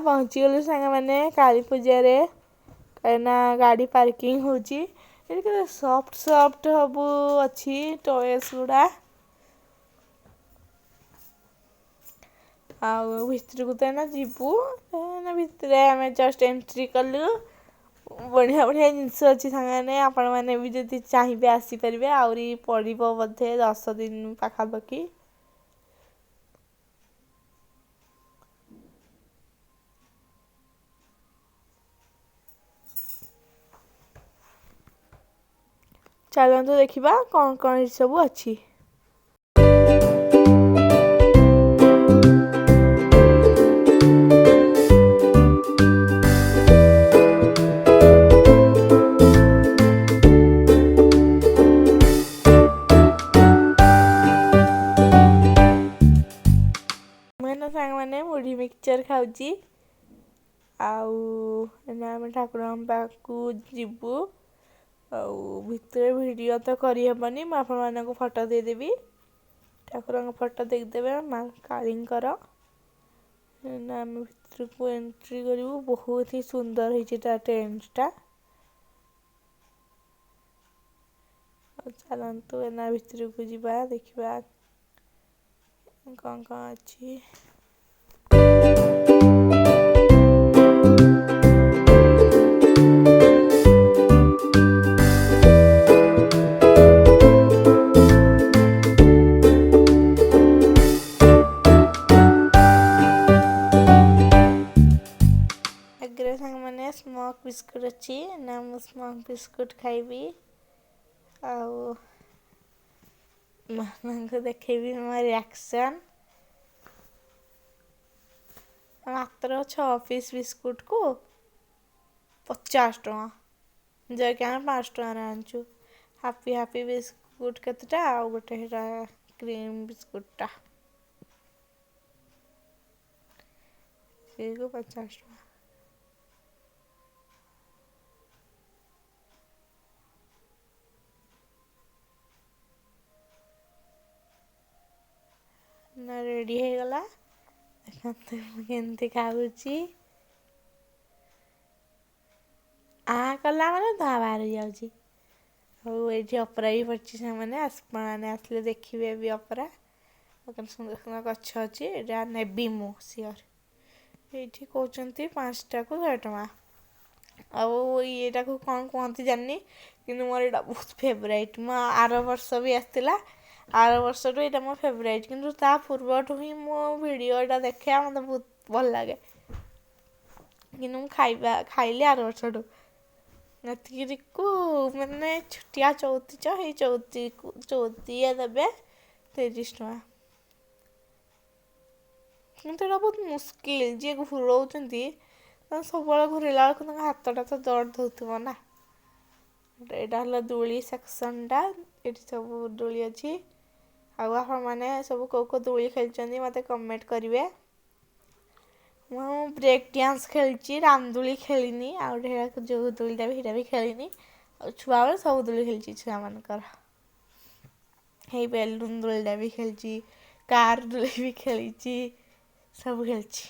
ପହଞ୍ଚିଗଲୁ ସାଙ୍ଗମାନେ କାଳୀ ପୂଜାରେ। କାହିଁକିନା ଗାଡ଼ି ପାର୍କିଂ ହେଉଛି। ଏଠି କେତେ ସଫ୍ଟ ସଫ୍ଟ ସବୁ ଅଛି ଟଏସ୍ ଗୁଡ଼ା। ଆଉ ଭିତରକୁ ତ ଏଇନା ଯିବୁ। ଏଇନା ଭିତରେ ଆମେ ଜଷ୍ଟ ଏଣ୍ଟ୍ରି କଲୁ। ବଢ଼ିଆ ବଢ଼ିଆ ଜିନିଷ ଅଛି ସାଙ୍ଗମାନେ, ଆପଣମାନେ ବି ଯଦି ଚାହିଁବେ ଆସିପାରିବେ। ଆହୁରି ପଡ଼ିବ ବୋଧେ 10 ଦିନ ପାଖାପାଖି। ଚାଲନ୍ତୁ ଦେଖିବା କ'ଣ କ'ଣ ଏଠି ସବୁ ଅଛି। ମୁଁ ଏଇନା ସାଙ୍ଗମାନେ ମୁଢ଼ି ମିକ୍ସଚର୍ ଖାଉଛି। ଆଉ ଏଇନା ଆମେ ଠାକୁରଙ୍କ ପାଖକୁ ଯିବୁ। ଆଉ ଭିତରେ ଭିଡ଼ିଓ ତ କରିହେବନି, ମୁଁ ଆପଣମାନଙ୍କୁ ଫଟୋ ଦେଇଦେବି। ଠାକୁରଙ୍କ ଫଟୋ ଦେଖିଦେବେ, ମା କାଳୀଙ୍କର। ଏଇନା ଆମେ ଭିତରକୁ ଏଣ୍ଟ୍ରି କରିବୁ। ବହୁତ ହି ସୁନ୍ଦର ହେଇଛି ତା ଟେଣ୍ଟଟା। ଆଉ ଚାଲନ୍ତୁ ଏଇନା ଭିତରକୁ ଯିବା, ଦେଖିବା କ'ଣ କ'ଣ ଅଛି। ଆଗରେ ସାଙ୍ଗମାନେ ସ୍ମୋକ୍ ବିସ୍କୁଟ୍ ଅଛି ନା, ମୁଁ ସ୍ମୋକ୍ ବିସ୍କୁଟ୍ ଖାଇବି ଆଉ ମାମାଙ୍କୁ ଦେଖେଇବି ମୋ ରିଆକ୍ସନ୍। ମାତ୍ର 6 ପିସ୍ ବିସ୍କୁଟକୁ 50 ଟଙ୍କା, ଯାଇକି ଆମେ 5 ଟଙ୍କାରେ ଆଣିଛୁ। ହାପି ହାପି ବିସ୍କୁଟ କେତେଟା ଆଉ ଗୋଟେ ସେଇଟା କ୍ରିମ୍ ବିସ୍କୁଟଟା, ସେଇକୁ 50 ଟଙ୍କା ନା। ରେଡ଼ି ହେଇଗଲା, ଦେଖନ୍ତୁ ମୁଁ କେମିତି ଖାଉଛି। ଆ କଲା ମାନେ ଧୂଆଁ ବାହାରି ଯାଉଛି। ଆଉ ଏଇଠି ଅପେରା ବି ପଡ଼ିଛି ସେମାନେ, ଆପଣମାନେ ଆସିଲେ ଦେଖିବେ ବି ଅପେରା। ଆଉ କେତେ ସୁନ୍ଦର ସୁନ୍ଦର ଗଛ ଅଛି। ଏଇଟା ନେବି ମୁଁ ସିଓର। ଏଇଠି କହୁଛନ୍ତି 5ଟାକୁ 100 ଟଙ୍କା। ଆଉ ଇଏଟାକୁ କ'ଣ କୁହନ୍ତି ଜାଣିନି, କିନ୍ତୁ ମୋର ଏଇଟା ବହୁତ ଫେବରାଇଟ୍। ମୋ ଆର ବର୍ଷ ବି ଆସିଥିଲା, ଆର ବର୍ଷଠୁ ଏଇଟା ମୋ ଫେବରାଇଟ୍। କିନ୍ତୁ ତା ପୂର୍ବଠୁ ହିଁ ମୁଁ ଭିଡ଼ିଓ ଏଇଟା ଦେଖେ, ମୋତେ ବହୁତ ଭଲ ଲାଗେ। କିନ୍ତୁ ମୁଁ ଖାଇବା ଖାଇଲି ଆର ବର୍ଷଠୁ। ଏତିକିକୁ ମାନେ ଛୋଟିଆ ଚଉତିଚ, ହେଇ ଚଉତିକୁ ଚଉତିଆ ଦେବେ 30 ଟଙ୍କା। କିନ୍ତୁ ଏଇଟା ବହୁତ ମୁସ୍କିଲ, ଯିଏ ଘୁରଉଛନ୍ତି ତାଙ୍କୁ ସବୁବେଳେ ଘୁରେଇଲା ବେଳକୁ ତାଙ୍କ ହାତଟା ତ ଦର୍ଦ ହେଉଥିବ ନା। ଏଇଟା ହେଲା ଦୋଳି ସେକ୍ସନଟା, ଏଠି ସବୁ ଦୋଳି ଅଛି। ଆଉ ଆପଣମାନେ ସବୁ କେଉଁ କେଉଁ ଦୋଳି ଖେଳିଛନ୍ତି ମୋତେ କମେଣ୍ଟ କରିବେ। ମୁଁ ବ୍ରେକ୍ ଡ୍ୟାନ୍ସ ଖେଳିଛି, ରାମଦୋଳି ଖେଳିନି, ଆଉ ଗୋଟେ ଯେଉଁ ଦୋଳିଟା ବି ସେଇଟା ବି ଖେଳିନି। ଆଉ ଛୁଆବେଳେ ସବୁ ଦୋଳି ଖେଳିଛି ଛୁଆମାନଙ୍କର। ହେଇ ବେଲୁନ୍ ଦୋଳିଟା ବି ଖେଳିଛି, କାର୍ ଦୋଳି ବି ଖେଳିଛି, ସବୁ ଖେଳିଛି।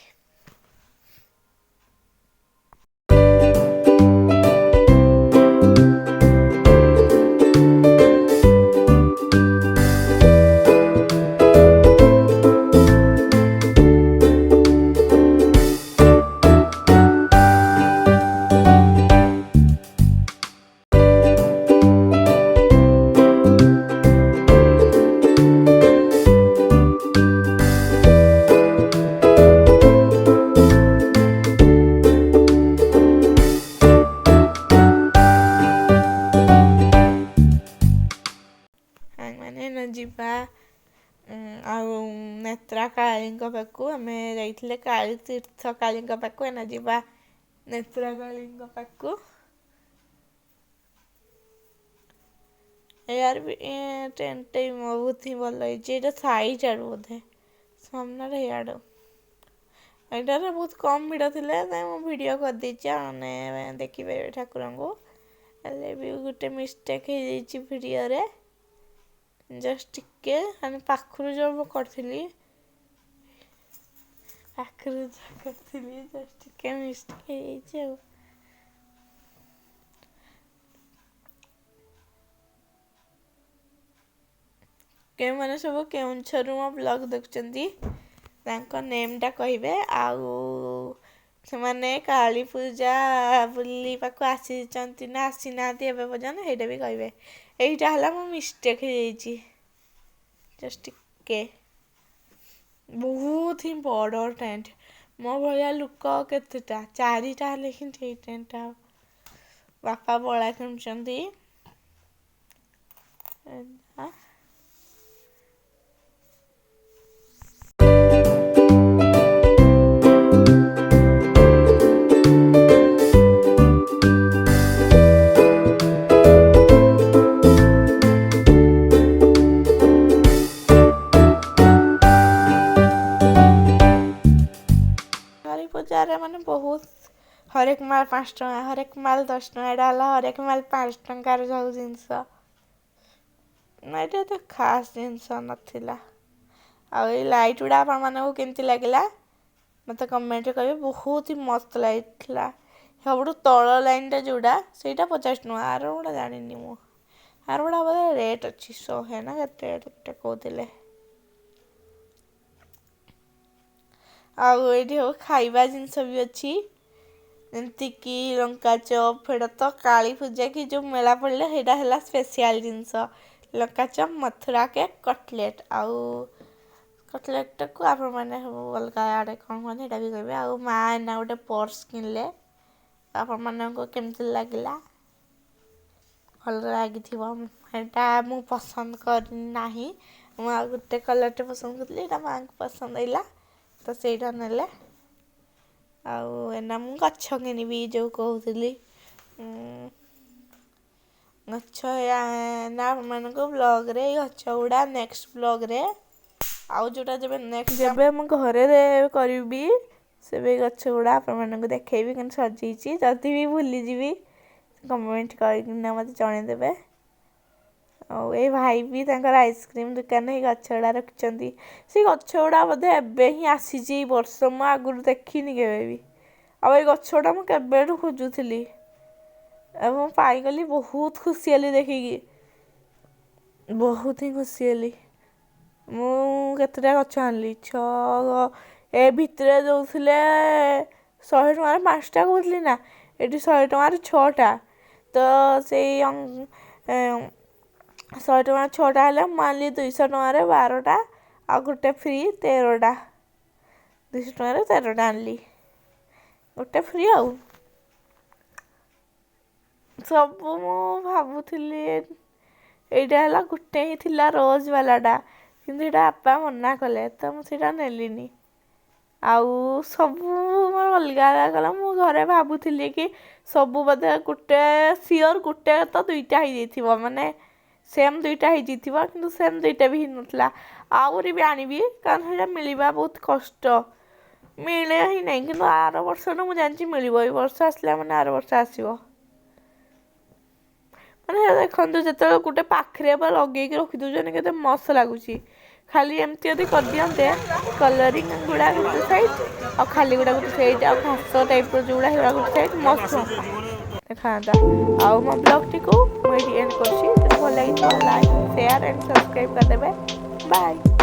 ସାଙ୍ଗମାନେ ଯିବା ଆଉ ନେତ୍ରା କାଳୀଙ୍କ ପାଖକୁ। ଆମେ ଯାଇଥିଲେ କାଳୀ ତୀର୍ଥ କାଳୀଙ୍କ ପାଖକୁ, ଏଇନା ଯିବା ନେତ୍ରା କାଳୀଙ୍କ ପାଖକୁ। ଏୟାର ବି ଟେଣ୍ଟଟା ବି ବହୁତ ହିଁ ଭଲ ହେଇଛି। ଏଇଟା ସାଇଡ୍ ଆଡ଼ୁ ବୋଧେ, ସାମ୍ନାରେ ଇଆଡ଼ୁ। ଏଇଟାରେ ବହୁତ କମ୍ ଭିଡ଼ ଥିଲା, ତ ମୁଁ ଭିଡ଼ିଓ କରିଦେଇଛି, ମାନେ ଦେଖିପାରିବେ ଠାକୁରଙ୍କୁ। ହେଲେ ବି ଗୋଟେ ମିଷ୍ଟେକ୍ ହେଇଯାଇଛି ଭିଡ଼ିଓରେ, ଜଷ୍ଟ ଟିକେ ମାନେ ପାଖରୁ ଯେଉଁ ମୁଁ କରିଥିଲି। ପାଖରୁ ଯାହା କରିଥିଲି, ଜଷ୍ଟ ଟିକେ ମିଷ୍ଟେକ୍ ହେଇଯାଇଛି ଆଉ। କେଉଁମାନେ ସବୁ କେଉଁଝରରୁ ମୋ ବ୍ଲଗ୍ ଦେଖୁଛନ୍ତି, ତାଙ୍କ ନେମ୍ଟା କହିବେ, ଆଉ ସେମାନେ କାଳୀ ପୂଜା ବୁଲିବାକୁ ଆସିଛନ୍ତି ନା ଆସିନାହାନ୍ତି ଏବେ ପର୍ଯ୍ୟନ୍ତ, ସେଇଟା ବି କହିବେ। ଏଇଟା ହେଲା ମୋ ମିଷ୍ଟେକ୍ ହେଇଯାଇଛି ଜଷ୍ଟ ଟିକେ। ବହୁତ ହିଁ ବଡ଼ ଟେଣ୍ଟ, ମୋ ଭଳିଆ ଲୋକ କେତେଟା, ଚାରିଟା ହେଲେ ହିଁ ସେଇ ଟେଣ୍ଟଟା। ବାପା ବଳା କିଣୁଛନ୍ତି। କାଳୀ ପୂଜାରେ ମାନେ ବହୁତ ହରେକ ମାଲ 5 ଟଙ୍କା, ହରେକ ମାଲ 10 ଟଙ୍କା। ଏଇଟା ହେଲା ହରେକ ମାଲ 5 ଟଙ୍କାର ସବୁ ଜିନିଷ ନା, ଏଇଟା ଏତେ ଖାସ୍ ଜିନିଷ ନଥିଲା। ଆଉ ଏଇ ଲାଇଟ୍ ଗୁଡ଼ା ଆପଣମାନଙ୍କୁ କେମିତି ଲାଗିଲା, ମୋତେ କମେଣ୍ଟରେ କହିବେ। ବହୁତ ହି ମସ୍ତ ଲାଇଟ୍ ଥିଲା। ସବୁଠୁ ତଳ ଲାଇନ୍ଟା ଯେଉଁଟା, ସେଇଟା 50 ଟଙ୍କା। ଆର ଗୁଡ଼ା ଜାଣିନି ମୁଁ, ଆର ଗୁଡ଼ା ବୋଧେ ରେଟ୍ ଅଛି 100 ନା କେତେ କେତେ କହୁଥିଲେ। ଆଉ ଏଇଠି ସବୁ ଖାଇବା ଜିନିଷ ବି ଅଛି, ଯେମିତିକି ଲଙ୍କା ଚପ୍। ସେଇଟା ତ କାଳୀ ପୂଜା କି ଯେଉଁ ମେଳା ପଡ଼ିଲେ ସେଇଟା ହେଲା ସ୍ପେଶିଆଲ ଜିନିଷ, ଲଙ୍କା ଚପ୍, ମଥୁରା କେକ୍, କଟଲେଟ୍। ଆଉ କଟଲେଟ୍ଟାକୁ ଆପଣମାନେ ସବୁ ଅଲଗା ଆଡ଼େ କ'ଣ କୁହନ୍ତି, ସେଇଟା ବି କହିବେ। ଆଉ ମା ଏଇନା ଗୋଟେ ପର୍ସ କିଣିଲେ। ଆପଣମାନଙ୍କୁ କେମିତି ଲାଗିଲା? ଭଲ ଲାଗିଥିବ। ସେଇଟା ମୁଁ ପସନ୍ଦ କରିନାହିଁ, ମୁଁ ଆଉ ଗୋଟେ କଲର୍ଟେ ପସନ୍ଦ କରିଥିଲି, ଏଇଟା ମାଆଙ୍କୁ ପସନ୍ଦ ହେଲା ତ ସେଇଟା ନେଲେ। ଆଉ ଏଇନା ମୁଁ ଗଛ କିଣିବି ଯେଉଁ କହୁଥିଲି ଗଛ ନା ଆପଣମାନଙ୍କୁ ବ୍ଲଗ୍ରେ ଏଇ ଗଛ ଗୁଡ଼ା ନେକ୍ସଟ ବ୍ଲଗ୍ରେ, ଆଉ ଯେଉଁଟା ଯେବେ ନେକ୍ସଟ ଯେବେ ମୁଁ ଘରେ କରିବି, ସେବେ ଗଛ ଗୁଡ଼ା ଆପଣମାନଙ୍କୁ ଦେଖେଇବି କେମିତି ସଜେଇଛି। ଯଦି ବି ଭୁଲିଯିବି, କମେଣ୍ଟ କରିକିନା ମୋତେ ଜଣେଇଦେବେ। ଆଉ ଏଇ ଭାଇ ବି ତାଙ୍କର ଆଇସ୍କ୍ରିମ୍ ଦୋକାନରେ ଏଇ ଗଛ ଗୁଡ଼ା ରଖିଛନ୍ତି। ସେଇ ଗଛ ଗୁଡ଼ା ବୋଧେ ଏବେ ହିଁ ଆସିଛି ଏଇ ବର୍ଷ, ମୁଁ ଆଗରୁ ଦେଖିନି କେବେ ବି। ଆଉ ଏଇ ଗଛ ଗୁଡ଼ା ମୁଁ କେବେଠୁ ଖୋଜୁଥିଲି ଏବଂ ପାଇଗଲି, ବହୁତ ଖୁସି ହେଲି ଦେଖିକି, ବହୁତ ହିଁ ଖୁସି ହେଲି। ମୁଁ କେତେଟା ଗଛ ଆଣିଲି? 6। ଏ ଭିତରେ ଦେଉଥିଲେ 100 ଟଙ୍କାରେ 5ଟା କହୁଥିଲି ନା, ଏଠି 100 ଟଙ୍କାରେ 6ଟା। ତ ସେଇ 100 ଟଙ୍କା 6ଟା ହେଲେ ମୁଁ ଆଣିଲି 200 ଟଙ୍କାରେ 12ଟା, ଆଉ ଗୋଟେ ଫ୍ରି, 13ଟା। 200 ଟଙ୍କାରେ 13ଟା ଆଣିଲି, ଗୋଟେ ଫ୍ରି। ଆଉ ସବୁ ମୁଁ ଭାବୁଥିଲି ଏଇଟା ହେଲା ଗୋଟେ ହିଁ ଥିଲା ରୋଜ୍ ବାଲାଟା, କିନ୍ତୁ ଏଇଟା ବାପା ମନା କଲେ ତ ମୁଁ ସେଇଟା ନେଲିନି। ଆଉ ସବୁ ମୋର ଅଲଗା ଅଲଗା କଲର୍। ମୁଁ ଘରେ ଭାବୁଥିଲି କି ସବୁ ବୋଧେ ଗୋଟେ ସିଓର, ଗୋଟେ ତ ଦୁଇଟା ହେଇଯାଇଥିବ, ମାନେ ସେମ୍ ଦୁଇଟା ହେଇଯାଇଥିବ, କିନ୍ତୁ ସେମ୍ ଦୁଇଟା ବି ହେଇନଥିଲା। ଆହୁରି ବି ଆଣିବି, କାରଣ ସେଇଟା ମିଳିବା ବହୁତ କଷ୍ଟ, ମିଳେ ହିଁ ନାହିଁ। କିନ୍ତୁ ଆର ବର୍ଷଠୁ ମୁଁ ଜାଣିଛି ମିଳିବ, ଏଇ ବର୍ଷ ଆସିଲା ମାନେ ଆର ବର୍ଷ ଆସିବ। ମାନେ ଦେଖନ୍ତୁ, ଯେତେବେଳେ ଗୋଟେ ପାଖରେ ବା ଲଗେଇକି ରଖିଦେଉଛନ୍ତି, କେତେ ମସ୍ତ ଲାଗୁଛି। ଖାଲି ଏମିତି ଯଦି କରିଦିଅନ୍ତେ, କଲରିଂ ଗୁଡ଼ା ଗୋଟେ ସାଇଡ଼୍ ଆଉ ଖାଲି ଗୁଡ଼ା ଗୋଟେ ସାଇଡ଼୍, ଆଉ ଘାସ ଟାଇପ୍ର ଯେଉଁଗୁଡ଼ା ସେଗୁଡ଼ା ଗୋଟେ ସାଇଡ଼୍, ମସ୍ତ ହୁଅନ୍ତା, ଦେଖାଯାନ୍ତା। ଆଉ ମୋ ବ୍ଲଗ୍ଟିକୁ ମୁଁ ଏଇଠି ଏଣ୍ଡ କରୁଛି। ଯଦି ଭଲ ଲାଗିଥିବ, ଲାଇକ୍, ସେୟାର ଆଣ୍ଡ ସବସ୍କ୍ରାଇବ୍ କରିଦେବେ। ବାଏ।